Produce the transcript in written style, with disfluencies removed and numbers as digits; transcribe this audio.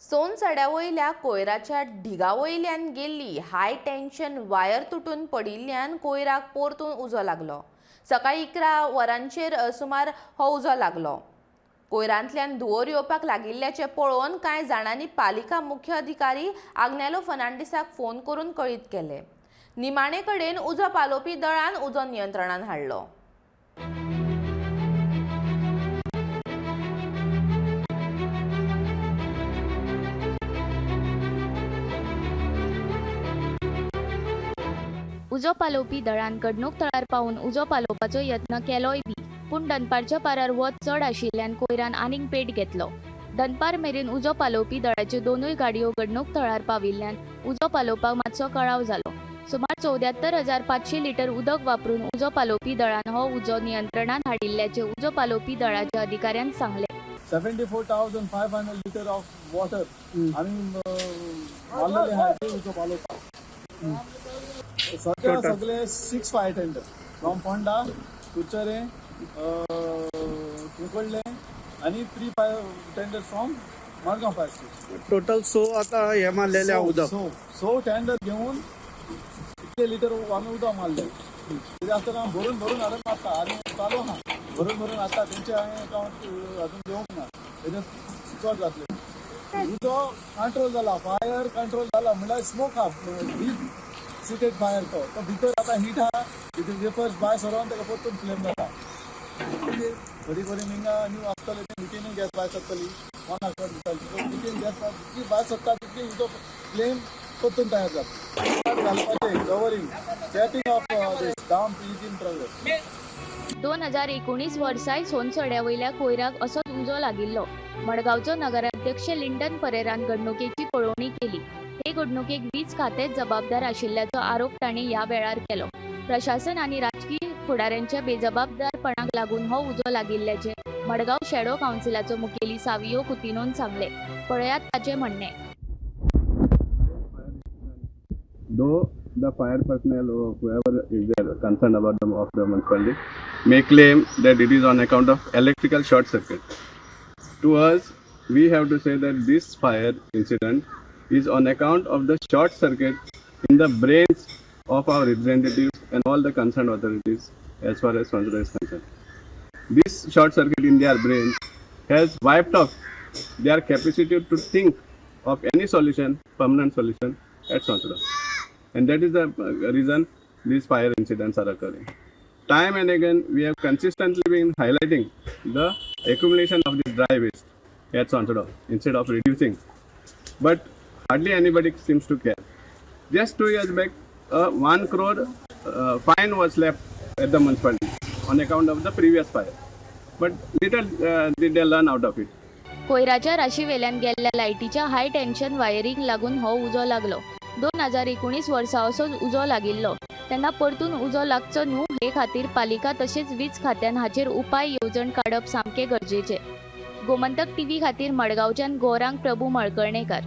सोनसड्या वयल्या कोयराच्या ढिगा वयल्यान गेल्ली हाय टेन्शन वायर तुटून पडिल्ल्यान कोयराक परतून उजो लागलो. सकाळीं 11 वरांचेर सुमार हो उजो लागलो. कोयरांतल्यान धुंवोर येवपाक लागिल्ल्याचें पळोवन कांय जाणांनी पालिका मुख्य अधिकारी आग्नेलो फर्नांडीसाक फोन करून कळीत केलें. निमाणे कडेन उजो पालोवपी दळान उजो नियंत्रणान हाडलो. उजो पालोवपी दळान घडणूक थळार पावून उजो पालोवपाचो यत्न केलोय बी, पूण दनपारच्या पारार वत चड आशिल्ल्यान कोयरान आनीक पेट घेतलो. दनपार मेरेन उजो पालोवपी दळाच्यो दोनूय गाडयो घडणूक थळार पाविल्ल्यान उजो पालोवपाक मातसो कळाव जालो. सुमार 74,500 लिटर उदक वापरून उजो पालोवपी दळान हो उजो नियंत्रणात हाडिल्ल्याचें उजो पालोवपी दळाच्या अधिकाऱ्यान सांगलें. 74,500 litre of water आमी मारलेले आहा ते उजो पालोवपाक. सध्या सगळे 6 fire tender from Ponda, Curchorem, Cuncolim आनी 3 fire tender from Madgaon fire station. Total so आता हे मारलेले आहा उदक. सो सो टेंडर घेवन इतले लिटर आमी उदक मारले. कितें आसतना भरून भरून हाडून मारता आनी चालू आहा, भरून भरून हाडटा. तेंचे हांवें अकावंट अजून घेवंक ना, तेजे चड जातले. उजो कंट्रोल जाला, फायर कंट्रोल जाला म्हणल्यार स्मोक आहा, डीप सिटेड फायर. तो तो भितर आतां हीट आहा, भितर वेपर्स भायर सरोन ताका परतून फ्लेम जाता. थोडी थोडी मिंगा न्यू आसतले, ते मिथेनूय गॅस भायर सरतली. कोणाक चड दिसतली मिथेन गॅस जितली भायर सरता तितली उजो फ्लेम परतून तयार जाता. घालपाचें covering capping of this dump is in progress. 2019 वर्साय सोनसड्या वयल्या कोयराक असोच उजो लागिल्लो. मडगांवचो नगराध्यक्ष लिंडन परेरान घडणुकेची पळोवणी केली. हे घडणुकेक वीज खातेंच जबाबदार आशिल्ल्याचो आरोप तांणी ह्या वेळार केलो. प्रशासन आनी राजकी फुडाऱ्यांच्या बेजबाबदारपणाक लागून हो उजो लागिल्ल्याचें मडगांव शॅडो कावन्सिलाचो मुखेली सावियो कुतिनोन सांगलें. पळयात ताचें म्हणणें. Though the fire personnel or whoever is there concerned about the of the municipality may claim that it is on account of electrical short circuit. To us, we have to say that this fire incident is on account of the short circuit in the brains of our representatives and all the concerned authorities as far as Sonsoda is concerned. This short circuit in their brains has wiped off their capacity to think of any solution, permanent solution at Sonsoda. And that is the reason these fire incidents are occurring. Time and again, we have consistently been highlighting the accumulation of this dry waste at Sonsoda instead of reducing. But hardly anybody seems to care. Just 2 years back, a 1 crore fine was slapped at the municipality on account of the previous fire. But little did they learn out of it. कोयराच्या राशीवेल्यान गेल्ल्या लायटीच्या हाय tension वायरींक लागून हो उजो लागलो. 2019 वर्सा असोच उजो लागिल्लो तेन्ना परतून उजो लागचो न्हू हे खातीर पालिका तशेंच वीज खात्यान हाचेर उपाय येवजण काडप सामकें गरजेचें. गोमंतक टीव्ही खातीर मडगांवच्यान गौरांग प्रभू मळकर्णेकर.